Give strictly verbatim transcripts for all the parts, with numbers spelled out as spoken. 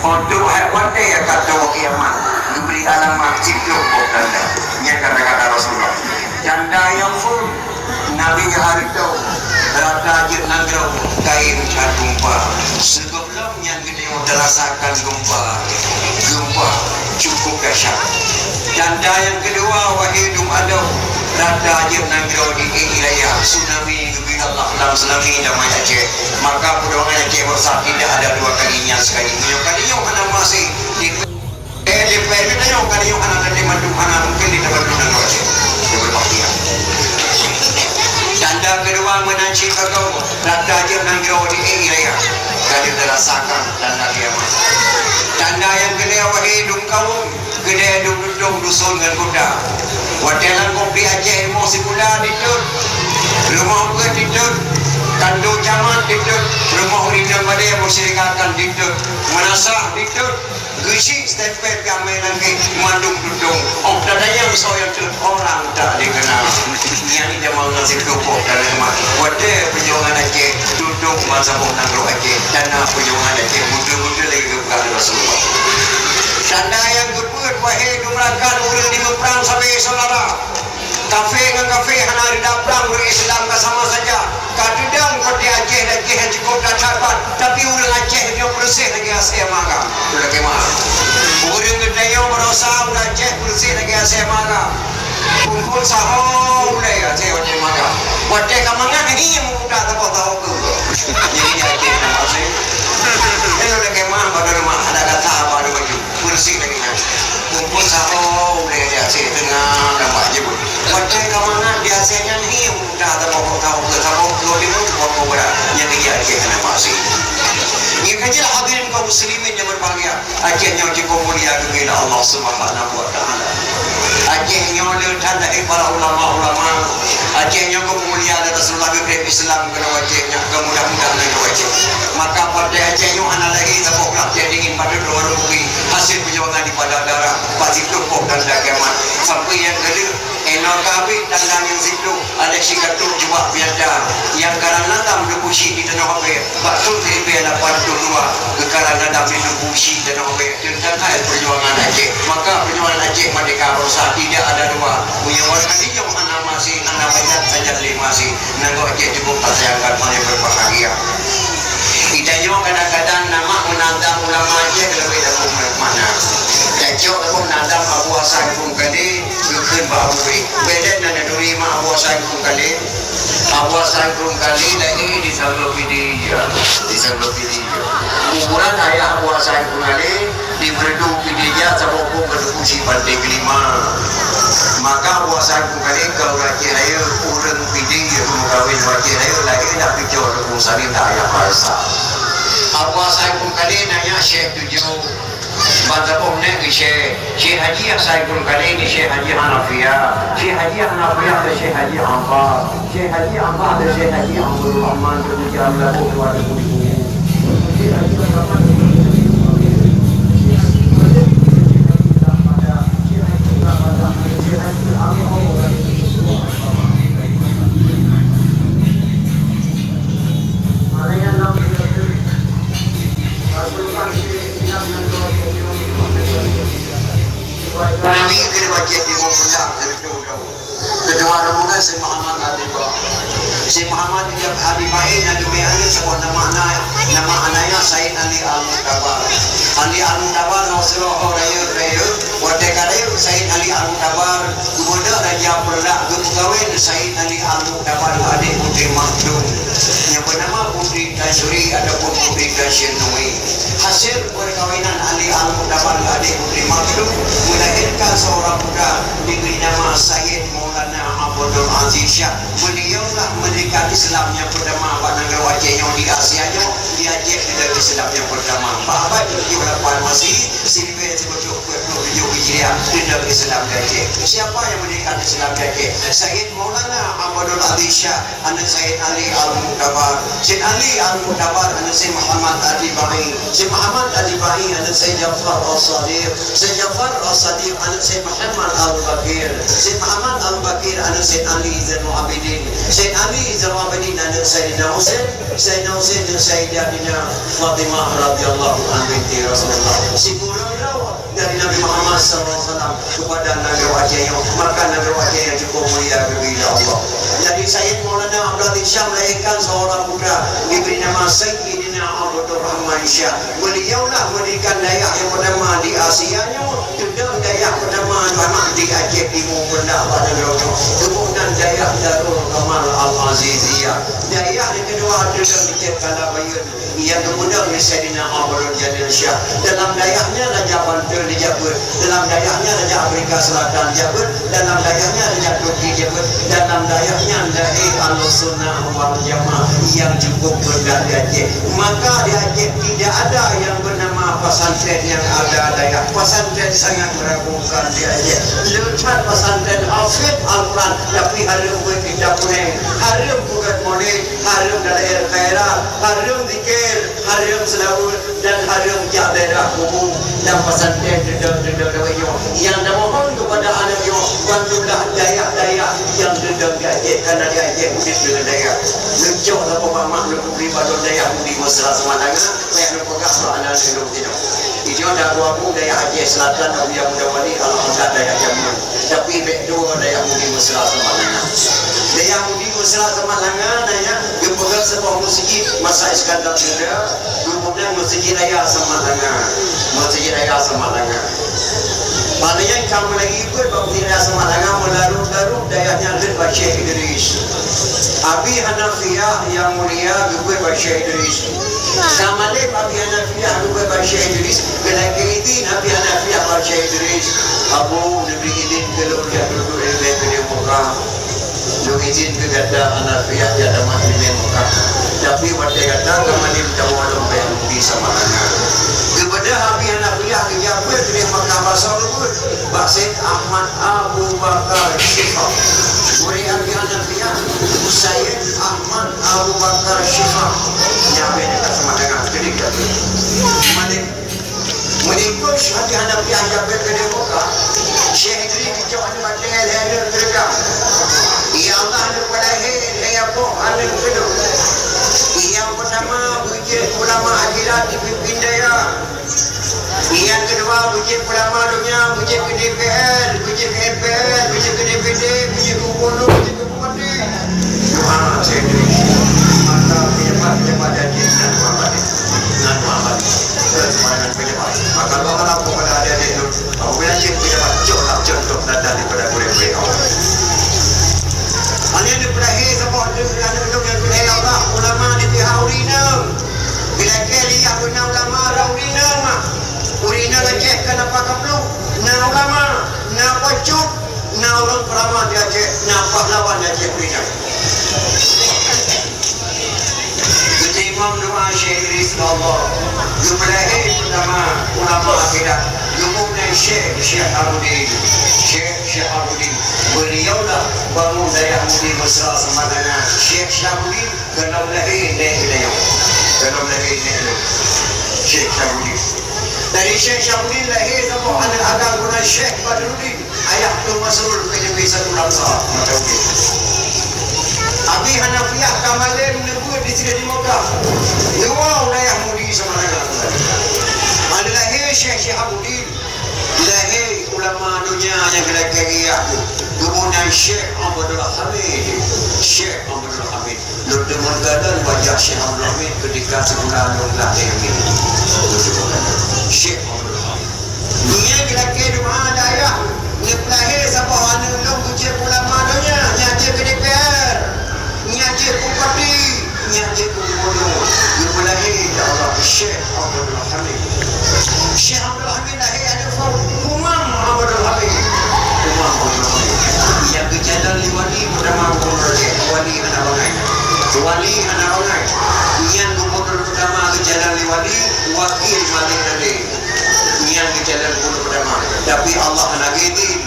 Untuk hai watèe ka trôk kiamat, geubri alamat siplôh boh tanda. Nyan kata-kata Rasulullah. Tanda nyang phôn, Nabi nyan hareuta, rata jeuet nanggroe, kayém that geumpa. Sigohlom nyan geutanyoe teurasakan geumpa, geumpa cukup dahsyat. Tanda nyang keudua, wahé dum adoe, rata jeuet nanggroe di ék raya, tsunami geubri Allah lam tsunami damai Aceh. Maka peujuangan Aceh Bangsa tidak ada dua kalinya, sekali. Meunyoe kali nyoe hana maséh, di Eh, di P M itu nyoe, kali nyoe hana teurimong, hana mungkin ditemukan dalam Aceh. Dia berbahagia. Tanda keudua, meunan cit bagong, rata jeuet nanggroe di ék raya. Ka teurasakan tanda kiamat. Tanda nyang keulhèe, wahé dum kawôm, keudè dum tutông, dusun ngon kuta. Watèe lam kopi Aceh, rumoh sikula ditot, rumoh beuet ditot, kandô camat ditot, rumoh ureueng nyang padé meusyirikakan ditot, meunasah ditot. Geuchik stempel keu amai langét mandum tutông. Óh tatanyong soe nyang teuh, orang tak dikenal. Nyan idaman nasib tuboh dan nikmat. Watèe peujuangan Aceh, tutông bansaboh nanggroe Aceh. Tanda peujuangan Aceh beutôi-beutôi lagèe geupeugah lé Rasulullah. Tanda nyang keupeuet, wahé dum rakan, ureueng di meuprang sabe syedara. Kafé ngon kafé hana rida prang, ureueng Islam ka sama saja. Ka teudong kote Aceh dan Aceh nyang cukôp that-that, tapi ureueng Aceh nyoe beureuséh lagèe asèe maga. Lagèe mah. Ureueng geutanyoe barosa ureueng Aceh beureuséh lagèe asèe maga. Kumpul saho ulèe asèe watèe maga. Watèe ka mangat, hi muda saboh tahu ke. Jadi Aceh nyan beureuséh. Lagèe mah, bak rumoh ada kata, bak rumoh. Beureuséh lagèe nyan. Kumpul saho ulèe di asèe teungoh, nampak jeuet. Watèe ka mangat di asèe nyan, hi muda saboh tahu ke, saboh kilo lima, saboh kilo berat. Nyan keuh Aceh hana maséh. Nyan keuh jeuet hadirin kaum muslimin nyang berbahagia. Aceh nyoe cukôp mulia geubri lé Allah Subhanahu wa Taala. Aceh nyoe le that lahé para ulama-ulama. Aceh nyoe cukôp mulia lé Rasulullah geukirém Islam keu Aceh nyoe, keu mudah-mudahan keu Aceh. Maka partai Aceh nyoe hana lahé saboh blah Aceh dingin padub dua ribu, hasil perjuangan di padang darah, pasti tuboh dan kiamat. Sampai nyang keulhèe, inoe ka habéh tanda nyang siplôh, ada sikatôb jubah biada. Nyang karang nadam dua puluh syik di tanoh Abéh, bak thôn siribèe lapan ploh dua, geukarang nadam di dua puluh syik tanoh Abéh. Teuntang hai perjuangan Aceh. Maka perjuangan Aceh merdeka bangsa tidak ada dua. Meunyoe watèe nyoe hana maséh, hana banyak sajan lé maséh. Nanggroe Aceh cukôp tasayangkan, hana berbahagia. Geutanyoe kadang-kadang na mak meunadam ulama Aceh leubeh dapeuet makna. Tacok dapeuet meunadam Abu Hasan Krueng Kalé geukheun bak Abu Bri. Bèk lé na neuturi mak Abu Hasan Krueng Kalé. Abu Hasan Krueng Kalé lahé di Samlo Pidie, ya. Di Samlo Pidie. Kuburan ayah Abu Hasan Krueng Kalé di Meureudu Pidie, ya, saboh phôn ka teupeu si Pantai Kelima. Maka Abu Hasan Krueng Kalé ka ureueng Aceh Rayeuk, ureueng Pidie, ya, meukawen ureueng Aceh Rayeuk, lahé dak Pijoh Teungku Salim dak ayah Palsa. Abu Hasan Krueng Kalé na nyak syèh tujoh. Ban saboh nèk geusyèh, Syekh Haji Hasan Krueng Kalé ngon Syekh Haji Hanafiah, Syekh Haji Hanafiah dan Syekh Haji Ammar, Syekh Haji Ammar dan Syekh Haji Abdul Rahman, kemudian lakoe dua ribu ribu. Nabi keuneuk baca timu pulang keuneuk tahu. Keudua rombongan Syekh Muhammad Habibah. Syekh Muhammad Habibah nyan geubri aneuk saboh nama na-, nama anaknya Said Ali Al-Muktabar. Ali Al-Muktabar ngon sidroe rayeuk-rayeuk. Watèe ka rayeuk Said Ali Al-Muktabar, gubunur Raja Peureulak geupeukawén Said Ali Al-Muktabar keu adék Putri Makhdum. Nyang beunama Putri Tasyuri ataupun Putri Tasyinui. Hasil perkawinan Ali Al-Muktabar ngon adék Putri Makhdum melahirkan seorang putra diberi nama Sayyid Maulana Abdul Aziz Syah. Beliaulah merdeka Islam nyang pertama bak nanggroe Aceh nyoe di Asia nyoe, di Aceh merdeka Islam nyang pertama. Bak abad tujoh lapan Masehi, siribèe sireutôh dua puluh tujoh Hijriah, merdeka Islam di Aceh. Siapa yang merdeka Islam di Aceh? Sayyid Maulana Abdul Aziz Syah. Aneuk Sayyid Ali Al-Muktabar. Sayyid Ali Al-Muktabar aneuk Sayyid Muhammad Al-Dibai. Sayyid Muhammad Al-Dibai aneuk Sayyid Ja'far As-Shadiq. Sayyid Ja'far As-Shadiq aneuk Sayyid Muhammad Al-Baqir. Sayyid Muhammad Al-Baqir aneuk Sayyid Ali Zainul Abidin. Sayyid Ali Zainul Abidin aneuk Sayyidina Husain. Sayyidina Husain aneuk Sayyidatina Fatimah radhiyallahu anha binti Rasulullah. Wasallam kepada nanggroe Aceh nyoe, maka nanggroe Aceh nyang cukup mulia geubri lé Allah. Jadi Sayyid Maulana Abdul Aziz Syah melahirkan seorang putra diberi nama Sayyidina Abdul Rahman Syah. Beliaulah mendirikan dayah yang pertama di Asia nyoe, teudong dayah pertama di Aceh Timur, Banda, bak nanggroe nyoe. Kemudian dayah Darul Kamal Al-Aziziyah. Dayah yang kedua teudong di Cendana Bayeuen. Nyang keumudian lé Saidina Abdul Jalil Syah. Dalam dayah nyan Raja Banten dijabeut, dalam dayah nyan Raja Afrika Selatan dijabeut, dalam dayah nyan Raja Turki dijabeut, dalam dayah nyan lahé Ahlussunnah wal Jamaah nyang cukup beureukat di Aceh. Maka di Aceh tidak ada yang bernama pesantren yang ada dayah. Pesantren sangat meragukan di Aceh. Le that pesantren hafid Al-Quran, tapi hareuem buet kitab kuneng, hareuem peugét maulid, hareuem dalil khairat, hareuem zikir, hareuem seulaweuet dan hareuem jak ziarah kubur. Dan pesantren teudong-teudong nyoe nyang tamohon kepada aneuk nyoe, bantulah dayah-dayah nyang teudong di Aceh, karena di Aceh udép deungon dayah. Neucok saboh bak mak neukubri bak lôn Dayah Mudi Mesra Samalanga, payah neupeugah bak aneuk lôn sinoe. Ijo dak dua bu Dayah Aceh Selatan, Abuya Muda Wali, alhamdulillah dayah jameun. Tapi bèk dua Dayah Mudi Mesra Samalanga. Dayah Mudi Mesra Samalanga na nyang geupeugah saboh meuseujid masa Iskandar Muda, geupeugah Meuseujid Raya Samalanga. Meuseujid Raya Samalanga. Padahai ka meulagèe peuet bak Meuseujid Raya Samalanga, meularot-larot dayah nyan rhot bak Syekh Idris. Abi Hanafiah nyang mulia geubeuet bak Syekh Idris. Ka malem Abi Hanafiah geubeuet bak Syekh Idris, geulakèe idhin Abi Hanafiah bak Syekh Idris, "Abu, neubri idhin keu lôn jak duek ilèe keudéh Mekah." Lôn idhin keu gata Hanafiah jak tamah ilèe Mekah. Tapi watèe gata ka malem, tawoe lom bak Yahudi Samalanga. Geubeudôh Abi Hanafiah geujak beuet keudéh Mekah, basoe geuh beuet bak Syekh Ahmad Abu Bakar Syifa. Murid Abi Hanafiah, Syekh Ahmad Abu Bakar Syifa. Nyan bèk Samalanga, jadi gata. Malem Meunyoe Syekh Hanafiah jak beuet keudéh Mekah, Syekh Idris geucok aneuk batèe lhèe aneuk teureukam. Ya Allah, neupeulahé lhèe boh aneuk keunoe. Nyang peurtama beujeuet ulama akhirat, dipimpin dayah. Nyang keudua beujeuet ulama donya, beujeuet keu D P R, beujeuet keu M P R, beujeuet keu D P D, beujeuet keu gubernur, beujeuet keu Doa Syekh Idris. Maka pejabat-pejabat janji nan Tuhan balik. Nan Tuhan balik. Sesuai dengan pejabat. Maka doalah kepada adik-adik tu. Apabila cek pejabat, coklah contoh teladan daripada gurèe-gurèe awak. Hanya daripada, hei, saboh tu, aneuk lôn nyang keu, hei Allah, ulama di pihak ureueng inong. Bila keu liyak beuna ulama, ada ureueng inong mah. Ureueng inong Aceh kan apa kaplong? Na ulama, na peucut, na ureueng peurama di Aceh, na pahlawan di Aceh ureueng inong. Geuteurimong doa Syekh Idris lé Allah. Geupeulahé peurtama ulama akhirat. Geupeugah Syekh, Syekh Abudin. Syekh, Syekh Abudin. Beliaulah bangun Dayah Mudi Mesra Samalanga. Syekh, Syekh Abudin, gohlom lahé nèk geutanyoe. Gohlom lahé nèk lôn. Syekh Syekh Abudin. Dari Syekh Syekh Abudin lahé saboh aneuk agam geunan Syekh Badrudin. Ayah Tuan Masrur P J P Satu Langsa, Matawi. Abi Hanafiah ka malem neubeuet di sidéh di Mekah. Dua wilayah Mudi Samalanga. Aneuk lahé Syekh Syihabuddin, lahé ulama donya nyang geulakèe geuyak, geuboh nan Syekh Abdul Hamid. Syekh Abdul Hamid. Lôn deungon gadang wajah Syekh Abdul Hamid ketika sebulan lôn lahé nyoe. Lôn deungon gadang. Syekh Abdul Hamid. Nyan geulakèe doa dayah, neupeulahé saboh aneuk lôn keu jeuet ulama donya, nyan jeuet keu D P R, nyan jeuet keu bupati, nyan jeuet keu gubernur. Neupeulahé, ya Allah, Syekh Abdul Hamid. Syekh Abdul Hamid lahé aneuk Umam Abdul Hamid. Umam Abdul Hamid. Nyang geucalon lé wali peurtama gubernur Aceh, wali hana bangai. Wali hana bangai. Nyan gubernur peurtama geucalon lé wali, Wakil Malik Rale. Nyan geucalon gubernur peurtama. Tapi Allah hana geuidhin,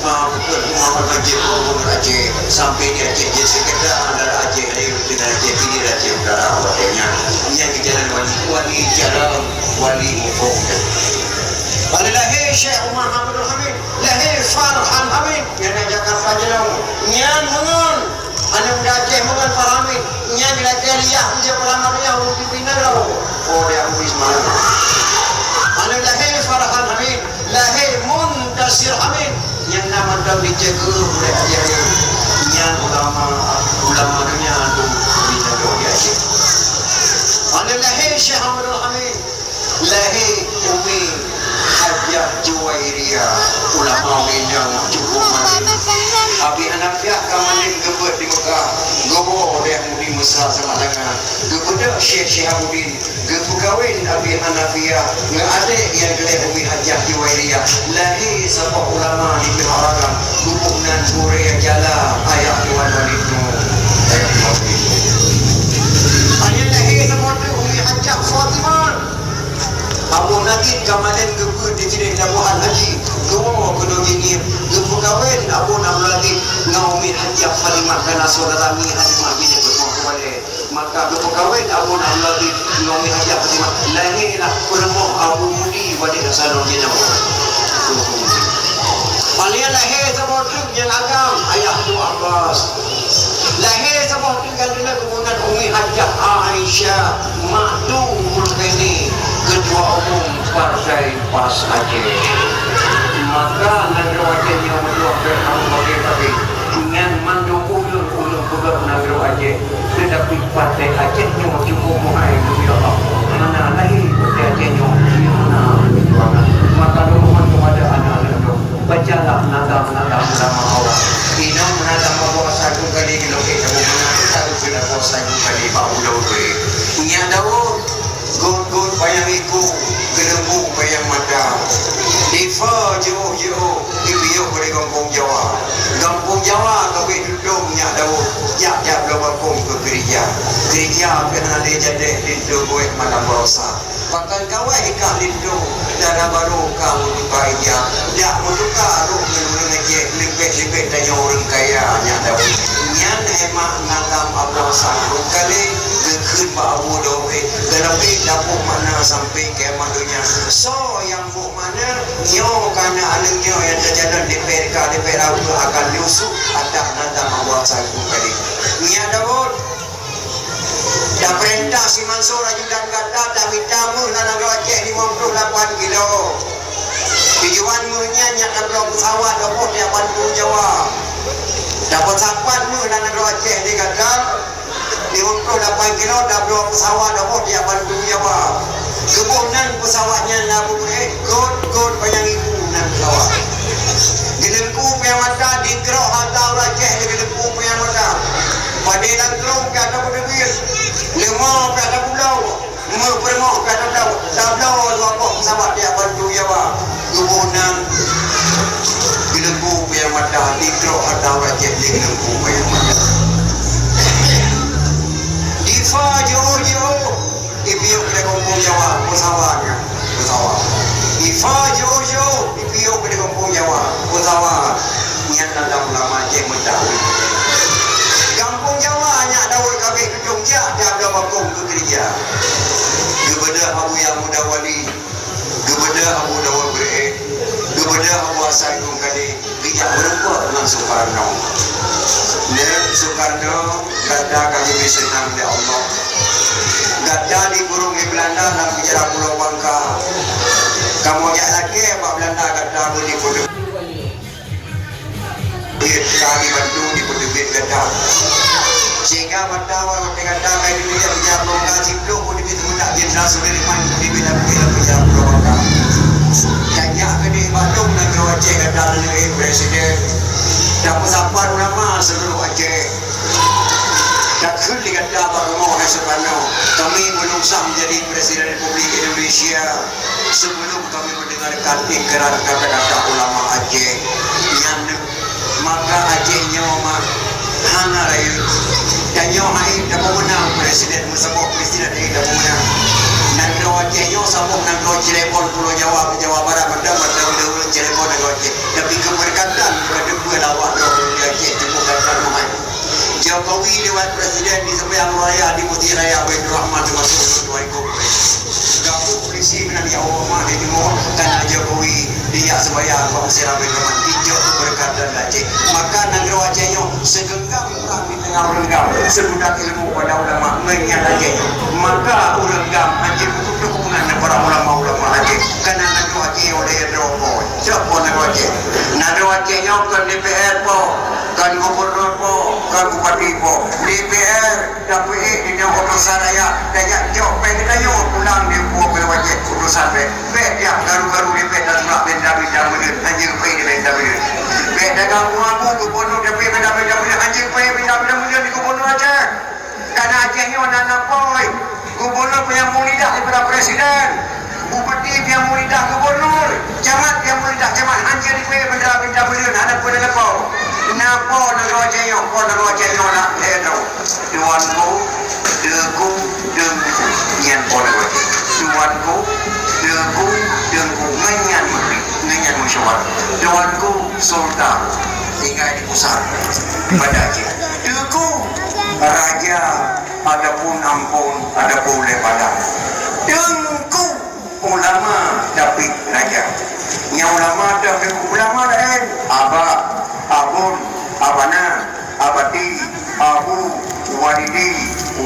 ah, Umam Abdul Hamid gubernur Aceh. Sampai di Aceh, jeuet seukeda antara Aceh Rayeuk dengan Aceh Pidie, Aceh Utara, watèe nyan. Nyan geucalon wali, wali calon wali muphom. Bak lahé Syekh Umar Abdul Hamid, lahé Farhan Hamid, nyang na Jakarta Jelong. Nyan meungon aneuk muda Aceh meungon Farhan Hamid, nyan geulakèe liyak, meunyoe Farhan Hamid nyang ureueng pimpinan lalu. Oh, dia habis malam. Aneuk lahé Farhan Hamid, lahé Mun Nasir Amin nyang na mantong dijaga uleh ayah nyan ulama, ulama dunia tu di Aceh. Pada lahé Syekh Ahmadul Hamid, lahé Umi Hajah Juwairiyah, ulama Minang cukup malem. Abi Hanafiah ka malem geubeuet di Mekah, geuwoe oleh Mudi Mesra Samalanga, geubeudôh Syekh Syihabuddin, geupeukawen Abi Hanafiah ngon adék nyang keu lhèe Umi Hajah Juwairiyah, lahé saboh ulama di Pihak Ragam, geuboh nan Bureue Jala, ayah Tuan Walid Nur. Ayah Tuan Walid Nur. Hanya lahé saboh teuk Umi Hajah Fatimah. Abu Najib ka malem geubeuet di Cideng Labuhan Haji, geuwoe keunoe jih ngieng, geupeukawen Abu Najib ngon Umi Hajah Fatimah kana saudara mi Halimah binti Fatimah Kubalè. Maka geupeukawen Abu Najib ngon Umi Hajah Fatimah, lahé lah peurumoh Abu Mudi Walid Hasanul Jinawi. Paléng lahé saboh teuk nyang agam, ayah Teungku Abbas. Lahé saboh teuk nyang keunan geuboh nan Umi Hajah Aisyah, mak Teungku Zulkarnain, ketua umum Partai Pas Aceh. Maka nanggroe Aceh nyoe meutuah pih hana bagi-bagi. Nyan mandum ulôn-ulôn peugah nanggroe Aceh. Teutapi Partai Aceh nyoe cukup meuhai, ya Allah. Hana lahé Partai Aceh nyoe, hana peujuangan. Maka lôn mohon kepada aneuk-aneuk lôn, bacalah nazam-nazam ulama awai. Inong nazam Abu Hasan Ghazali, geulakèe Abu Manaf, taeu keu Abu Hasan Ghazali bak uroe. Nyan Daud. Gôt-gôt panyang iku, geuleumbu panyang mata. Difa jiôh-jiôh, dipiôh bak gampông Jawa. Gampông Jawa ka bèk tutông nyak Daud, jak-jak bloe bakong keu keurija. Keurija pih hana lé jadèh, linto geuwèh malam baroesa. Pakon kawai kah linto, dara barô kah meutuka ija. Jak meutuka rôh ngon ureueng Aceh, leubeh-leubeh tanyoe ureueng kaya nyak Daud. Nyan hemat nazam Abu Hasan Ghazali geukheun bak Abu Daud. Geulakèe dapôh makna sampai kiamat donya. Soe nyang bôh makna, nyoe ka na aneuk nyoe nyang teucalon di P R K, di P R A U akan nyusup atas nazam Abu Hasan Ghazali. Nyak Daud, tapeurintah si Mansur ajudan gata, tamita méuh lam nanggroe Aceh limong ploh lapan kilo. Tujuan méuh nyan nyak tabloe peusawat doh boh tiep bantu Jawa. Tapeusapat méuh lam nanggroe Aceh di gata, limong ploh lapan kilo tabloe peusawat doh boh tiep bantu Jawa. Geuboh nan peusawat nyan lam bumoe, gôt-gôt panyang iku nan peusawat. Geuleumpu panyang mata, dikrok hareuta ureueng Aceh, geuleumpu panyang mata. Padé lam krueng ka tapeuteubiet, leumô ka tapubloe. Meupeureumoh ka tabloe, tabloe dua boh peusawat tiep bantu Jawa. Geuboh nan geuleumpu panyang mata, dikrok hareuta ureueng Aceh lé geuleumpu panyang mata. Difa jiôh-jiôh, dipiôh bak gampông Jawa, peusawat nyan, peusawat. Difa jiôh-jiôh, dipiôh bak gampông Jawa, peusawat. Nyan lam ulama Aceh meudakwah. Gampông Jawa nyak Daud ka bèk tutông jak, jak bloe bakong keu keurija. Geubeudôh Abu Yahya Muda Wali, geubeudôh Abu Daud Beureuen, geubeudôh Abu Hasan Ghazali, geujak meurumpok ngon Soekarno. Nyan Soekarno, gata ka geubri seunang lé Allah. Gata dikurông lé Beulanda lam penjara Pulo Bangka. Kamoe jak lakèe bak Beulanda, gata beudipeuduek. Ka dibantu dipeuteubiet gata. Sehingga mata watèe gata ka dipeujak-peujak longga siploh peuneubit meunak Jenderal Sudirman dipeuteubiet lam, lam penjara Pulo Bangka. Tanyoe keudéh bandum nanggroe Aceh gata lé presiden. Tapeusapat ulama seluruh Aceh. Takheun lé gata bak rumoh Soekarno, kami belum sah menjadi Presiden Republik Indonesia sebelum kami mendengarkan ikrar kata-kata ulama Aceh. Nyan maka Aceh nyoe mah hana rayeuk. Tanyoe hai tapeumeunang presiden, meusaboh presiden hai tapeumeunang. Nanggroe Aceh nyoe saboh nanggroe Cirebon, Pulo Jawa, Jawa Barat, mantong, mantong, Cirebon nanggroe Aceh. Tapi keubeureukat ka teupeue lawak droe di Aceh, teupeu gata meuhai. Jokowi lewat presiden di Sembiang Raya, di Masjid Raya Baiturrahman, termasuk dua ribu. Gabung polisi meunan ya Allah mah di timur, karena Jokowi dijak sembahyang bak Masjid Raya Baiturrahman, dijok keubeureukat dan Aceh. Maka nanggroe Aceh nyoe segenggam perang di Ureuëng GAM, seududang ilmu pada ulama ngon nyan lagée nyoe. Maka ureuëng GAM hanjeuet keututoe hubungan ngon para ulama-ulama Aceh. Kana nanggroe Aceh oleh droe boh. Cok boh nanggroe Aceh. Nanggroe Aceh nyoe kon D P R boh, kon gubernur boh, kon bupati boh. D P R, tapi eh, di nyoe utosan rakyat, rakyat jok peng geutanyoe pulang di buah peng wajéb utosan peng. Bék tiep garu-garu dipéh dalam bak benda-benda meuneuen, hanjeuet peuék di benda meuneuen. Bék dagang bunga bu gubunur dipéh benda-benda meuneuen, hanjeuet peuék benda-benda meuneuen di gubunur Aceh. Kana Aceh nyoe na napoi. Gubunur peunyambung lidah daripada presiden. Bupati peunyambung lidah gubunur. Camat peunyambung lidah camat, hanjeuet dipeuék benda-benda meuneuen, hana peue na lapor. Napoi nanggroe Aceh nyoe, po nanggroe Aceh nyoe na lhée droe. Tuanku, Teungku, Teungku, nyan po nanggroe Aceh. Tuanku, Teungku, Teungku, ngon nyan meukeureueng, ngon nyan meusyuara. Tuanku, Sultan, tinggai di pusat, pada Aceh. Teungku, raja, adapun ampôn, adapun lé padang. Teungku, ulama, tapi raja. Nyang ulama teuh ulama laén, aba, abon, abana, abati, abu, walidi,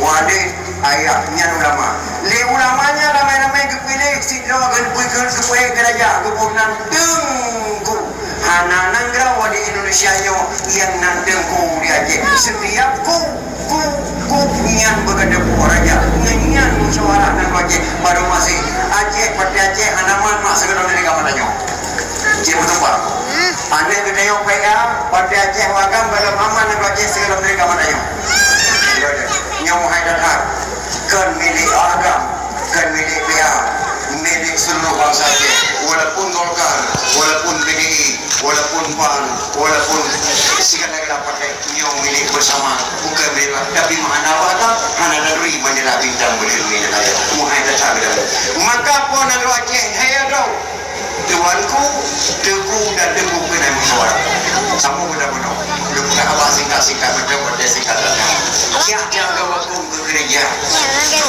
walid, ayah, nyan ulama. Lé ulama nyan ramé-ramé geupiléh sidroe geupeu-, geupeuék keuraja, geuboh nan teungku. Hana nanggroe di Indonesia nyoe nyang nan teungku di Aceh. Setiap ku, ku, ku nyan beugeudeue raja. Ngon nyan musyawarah nan Aceh baru maséh. Aceh, Partai Aceh hana man mak sigohlom dari ka meutanyoe. Cek beuteupat. Aneuk geutanyoe P A, Partai Aceh Wagam, bala maman nanggroe Aceh sigohlom dari ka meutanyoe. Nyoe hai that-that. Kon milék Wagam, kon milék P A, milék seluruh bansa Aceh. Walaupun Golkar, walaupun P D I, walaupun pan, walaupun segala-gala partai. Nyoe milék beusama, bukon milék, tapi meuhana awak that, hana lalui bendera bintang beuleuen ngon nyan ayah. Muhai that that beuleuen. Maka po nanggroe Aceh, hai droe. Tuanku, Teungku dan Teungku keunan meusyuara. Sama beda meunoe. Lôn peugah haba singkat-singkat mantong, watée singkat saja. Siap-siap gawakong keu gereja.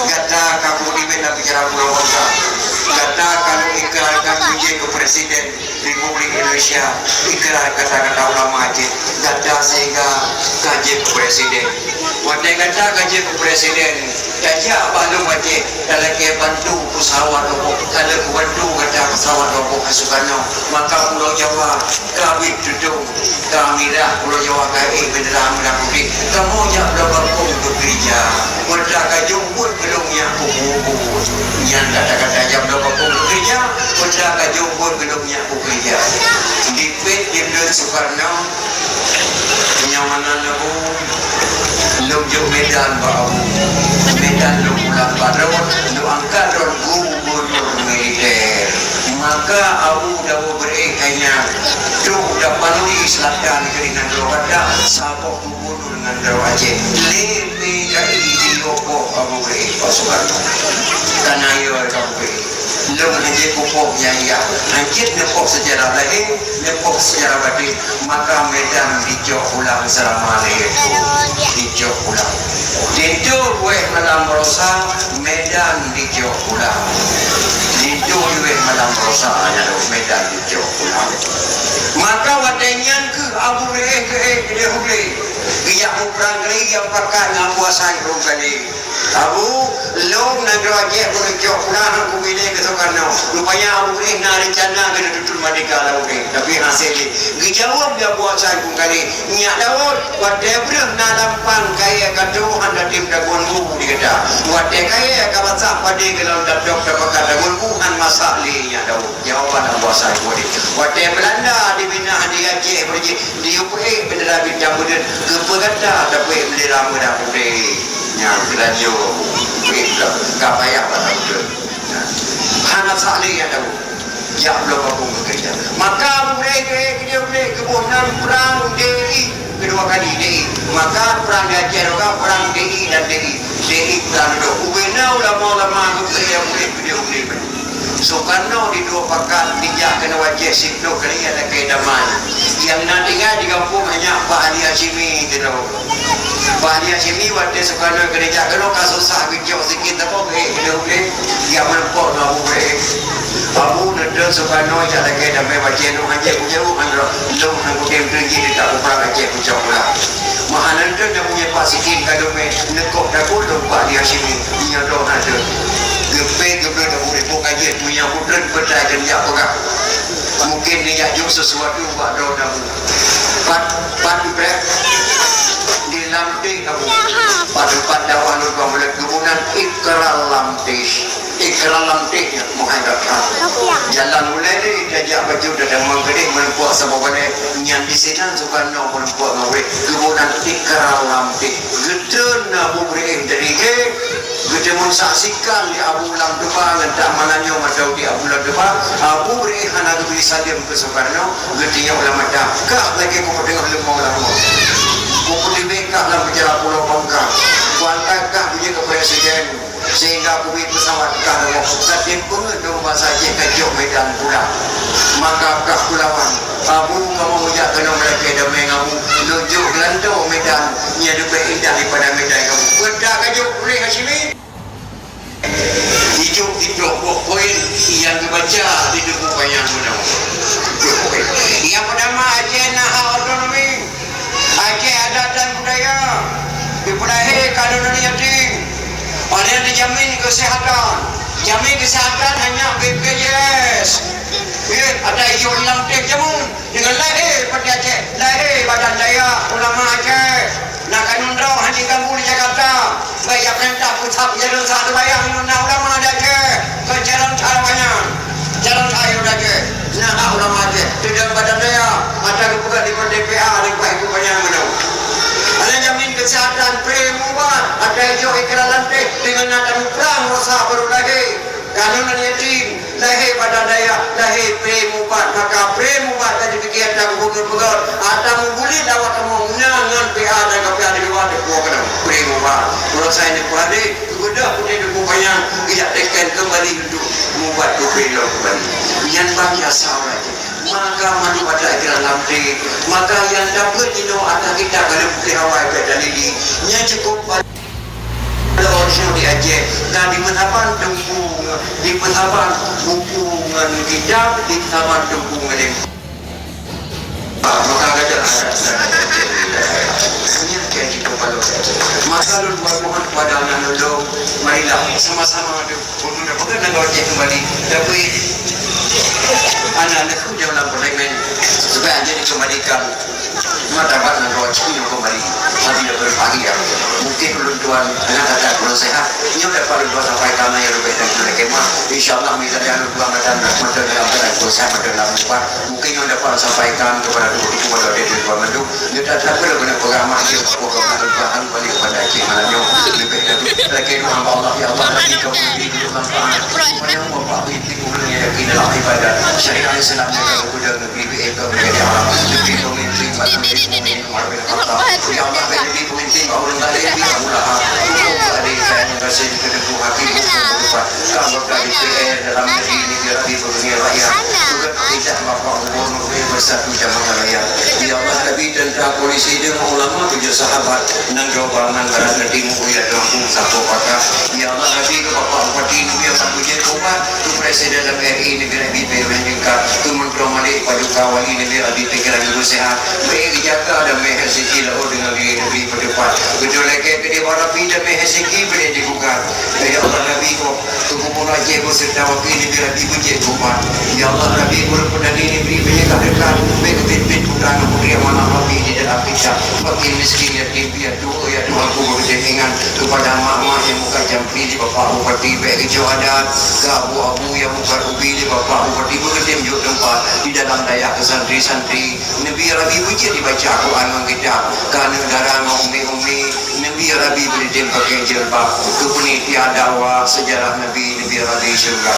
Gata ka peumimpin dan bicara pulo bansa. Gata ka lôn ikrarkan keu jeuet keu presiden. Republik Indonesia, ikrar kata-kata ulama jih, gata sehingga ka jeuet keu presiden. Watée gata ka jeuet keu presiden, tajak bak lôn Aceh, talakée bantu pesawat roboh, ka lheueh kubantu gata pesawat roboh keu Sukarno, maka Pulo Jawa ka habéh tutong, ka mirah, Pulo Jawa ka ék bendera mirah putih. Kamoe jak bloe gampông beukeureuja, peureuta ka jeuet buet keu lôn nyak kubu-kubu. Nyan kata-kata jak bloe gampông beukeureuja, peureuta ka jeuet buet keu lôn nyak Bukon ija. Dipet dibeuet Sukarno, nyoe meunan Abu, lôn jok Medan bak Abu. Medan lôn pulang bak droe, lôn angkat droe gubunur militer. Maka Abu Dawud Beureueh hai nyan, trok tapanui seulatan keunan droe gata, saboh gubunur ngon droe Aceh. Lé P K I jiyoe poh Abu Beureueh bak Sukarno. Ka na yo Abu Beureueh. Lôn hana jeuet kupoh nyang yah, hana jeuet neupoh seujarah lahé, neupoh seujarah baten, maka Medan dicok pulang seulama lhée thon. Dicok pulang. Linto wéh malam baroesa, Medan dicok pulang. Linto wéh malam baroesa, nyan Medan dicok pulang. Maka watée nyan kheueh Abu Beureueh geuék keudéh u glé. Geujak muprang keudéh, geujak mupakat ngon Abu Hasan Krueng Kalé. Abu, lôn nanggroe Aceh beureucok pulang kumilék keu Sukarno. Rupanya Abu Beureueh na reuncana keuneuk tutut merdeka lam Aceh, tapi hase lé. Geujaweueb lé Abu Hasan Krueng Kalé, "Nyak Dawud, watée breueh na lampang kayée ka trôh hana tem tagun bu di gata. Watée kayée ka basah padé gohlom tatôb tapakat tagun bu, han masak lé Nyak Dawud." Jawaban Abu Hasan Krueng Kalé. Watée Beulanda diminah di Aceh beureuji, Diyue peuék bendera bintang beudeuen, keupeue gata tapeuék bendera meudah putéh? Nyan keulanjô peuék ka, ka payah bak tapeudeueng. Hana saleh nyang tabu. Jak bloe gampông keu gereja. Maka Abu Hurairah keu dia ulée keuboh nan prang D I, keudua kali D I. Maka prang di Aceh Loka, prang D I dan D I. D I prang dua. Ubena ulama-ulama Abu Hurairah ulée keu dia ulée. Sukarno di dua pakat dijak keunoe Aceh siplôh kali nyang lakée damai. Nyang na tinggai di gampông hanya Pak Ali Hasyimi keudroe. Pak Ali Hasyimi watée Sukarno keuneuk jak keunoe ka susah geucok sikit, tapi eh, keuneuk ulée, jak meureumpok ngon Abu Hurairah. Abu, neutron Sukarno jak lakée damai bacée lôn hana jeuet kujaweueb ngon droe. Lôn hana kutem teujih teutab u prang Aceh kucok pulang. Meuhana nyan nyang punya Pak Sidin ka lôn mé neukok takot lôn bak di Hasyimi. Nyoe droe na teuh. Geupé geubeuet Abu Ripok kajiet punya putreun beutai dan jak peugah. Mungkin neujak jok sesuatu bak droe Abu. Pat, pat ibrah di lam teh Abu. Pat, pat dakwah lôn bang mulai geubunan ikrar lam teh. Ikrar lam teh nyan meuhai gata. Jalan ulèe deh tajak baju dadamang keudeh meureumpok saboh balèe. Nyan di sinan Sukarno meureumpok ngon ureueng geubunan ikrar lam teh. Geutreun Abu Ibrahim dari gé, geuteumeung saksikan di Abu Lam Tuba ngon tak malam nyoe mantong di Abu Lam Tuba. Abu Ibrahim hana geubri saleuem keu Sukarno, geutanyong lam mata. Kah lagèe kupeudeungoh leumo-lamo. Kupeutibek kah lam penjara Pulo Bangka. Kuangkat kah beujeuet keu presiden. Sehingga kubi pesawat kah lom, satem peungeuet dong basa jih ka jok Medan pulang. Maka kah kulawan, Abu kamoe jak keunoe meulakèe damé ngon Abu, lôn jok geulantoe Medan nyang leubeh indah daripada Medan kamoe. Peue ka jok puléh Hasyimi? Dijok sidroe boh poin nyang geubaca di Teungku Panyang meunan. Nyang peutama, Aceh na hak otonomi. Aceh adat dan budaya, dipeulahé keuadaan yatim, paléng dijamin keuseuhatan. Jamin keuseuhatan hanya B P J S. Eh, ada ijok lam teh jamun. Dengan lahé Partai Aceh, lahé Badan Daya Ulama Aceh. Na kanun droe hana diganggu di Jakarta. Baik jak peurintah pusat, jalan sah teubayang, na ulama di Aceh. Kon calon that awaknyan. Calon that ayah di Aceh. Na hak ulama Aceh. Tidak Badan Daya. Ada geupeugah di D P A, di Pak Ibu Panyang Meunoe. Ada jamin kesehatan, pré mubat. Ada ijok ikrar lam teh. Dengan na tamuprang rosa baru lahé. Kanun yatim, lahé Badan Daya, lahé pré mubat, maka pré mubat ka jipike atra gubernur peugöt, atra mubulit awak kamoe meunan ngon P A dan K P A di luwa teupeue keunong pré mubat. Urosan nyoe peuhadé, geubeudôh putéh Teungku Panyang, geujak teken keumbali untuk mubat keu pré lom keumbali. Nyan ban jasa ureueng. Maka mandum atra ikrar lam teh, maka nyang dapeuet jinoe atra kitab ka lheueh putéh awai bèk dalili. Nyan cukôp Lôn di Aceh, dan dipeusaban teungku, dipeusaban buku ngon kitab, dipeusaban teungku ngon ilmu. Maka gata maka lôn buat mohon kepada anak lôn, marilah sama-sama tu untuk dapatkan negara Aceh kembali. Tapi anak-anak tu jangan pernah main supaya jadi kembalikan. Martabat nanggroe cit nyoe keumbali. Nabi dah berbagi ya. Mungkin ulôn tuan dengan kata ulôn sehat. Nyoe dapat ulôn tuan sampaikan yang lebih dan lebih kemah. Insya Allah minta dia ulôn tuan dan rahmat dan rahmat dan kuasa dan rahmat. Mungkin nyoe dapat sampaikan kepada tubuh itu pada diri tuan mandum. Dia tak tak perlu kena pegang mah dia bukan bahan balik kepada cik malam nyoe. Lebih dari lagi hamba Allah ya Allah lagi kamu diri di dalam tangan. Supaya Allah Inna lillahi wa inna ilaihi raji'un. Syariat Islam yang kami pegang negeri B M K menjadi haram. Negeri pemimpin, negeri pemimpin, Umar bin Khattab. Ya Allah, negeri pemimpin, Abu Bakar, Abu Lahab. Hukum keadilan yang kasih kedepu hati, hukum tempat. Anggota D P R dalam negeri ini, biar Nabi pemimpin rakyat. Juga tidak bapak gubernur bersatu jamaah rakyat. Ya Allah, Nabi tentang polisi dengan ulama tujuh sahabat. Nan jawaban nan barat nanti mulia tuanku satu pakar. Ya Allah, Nabi ke bapak bupati, Nabi yang tak punya tobat. Tu Presiden dalam R I negara B P W N K, tu Menteri Malik Paduka Wali Nabi Abi Pikiran Ibu Sehat. Baik dijaga dan meher siki laut dengan diri negeri berdepan. Betul lagi ke dia barapi dan meher siki boleh dibuka. Ya Allah Nabi ko, tubuh pun aja ko serta wakil Nabi Abi bujik kuman. Ya Allah Nabi guru pedani negeri penyekah dekat. Baik pimpin putra putri amanah Abi di dalam kita. Wakil miskin yatim piatu. Ya Tuhanku, beureutem ingat keupada mak-mak nyang muka jampi di Bapak Bupati, bèk geucok adat keu abu-abu nyang muka ubi di Bapak Bupati, beureutem jok teumpat di dalam dayah keu santri-santri. Neubi Rabi beujeuet dibaca Quran ngon kitab keu aneuk dara ngon umi-umi. Neubi Rabi beureutem pakai jilbab keu peunitia dakwah sejarah Nabi, neubi Rabi syeuruga.